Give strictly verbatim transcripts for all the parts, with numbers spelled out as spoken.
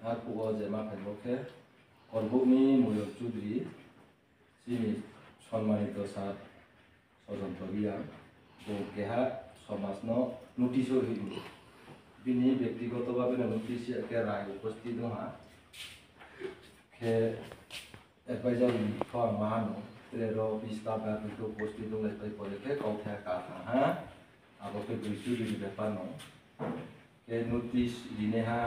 Arphuh wo je ma phaimo khe, Korbouh ni Moyol Chudri, chini সম্মানিত sir Sojonto Reang, bung keha somaj no notice o ri mi. Bini ব্যক্তিগত ভাবে no notice ya khe rai উপস্থিত ong ha. Khe advisor ni pho ang ma no, tre ro bista ba bini উপস্থিত onglai pai pore khe kauthai ka thanng ha, abo khe boi Chudri ni ব্যাপার no. Khe notice rinaiha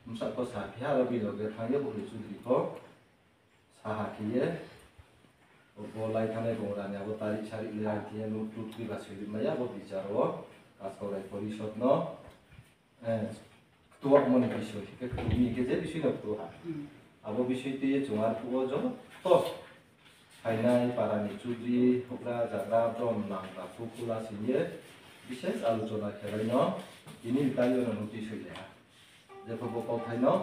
bsa pho sa phi ha, aro bini loge thanng ye bo boi Chudri pho sa ha khe ye, bo lai thanngnai bung rani abo tarik sarik le ang khe ye note tut kri ba soi ri mai ya, bo bichar wo Kaskau Rai Porishod no, eh, ktuamo ni bisoi, khe ktu ni khe je bisoi no ktu ha. Abo bisoi tui ye chung arphuh wo joto phainai para ni chudri, houhgra, jagra, brom nang, takhu, khula sing ye, bises alochona khe lai no, tini ni tarik yo no notice hoih lai ha. Jepho bo kauthai no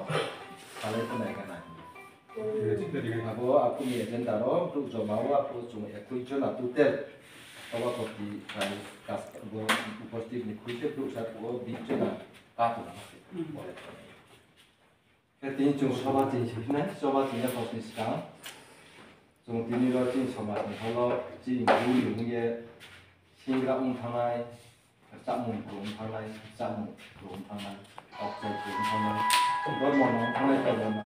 salai pho nai kha na hing ye. Abo arphuh ni agenda ro brouh joma wo arphuh chung একুশ জন total সভাপতি, bo উপস্থিত ni khui khe brouh sa arphuh wo বিশ জন katung ha. Khe tini chung সভা ching si nai, সভা ching ya kho sni skang. Chung tini ro chini somaj ni holo chini bru ni hing ye singra ong thanngnai, rchamung bru ong thanngnai, rchamung bru ong thanngnai, aokchai bru ong thanngnai, dormo no ong thanngnai, dormo no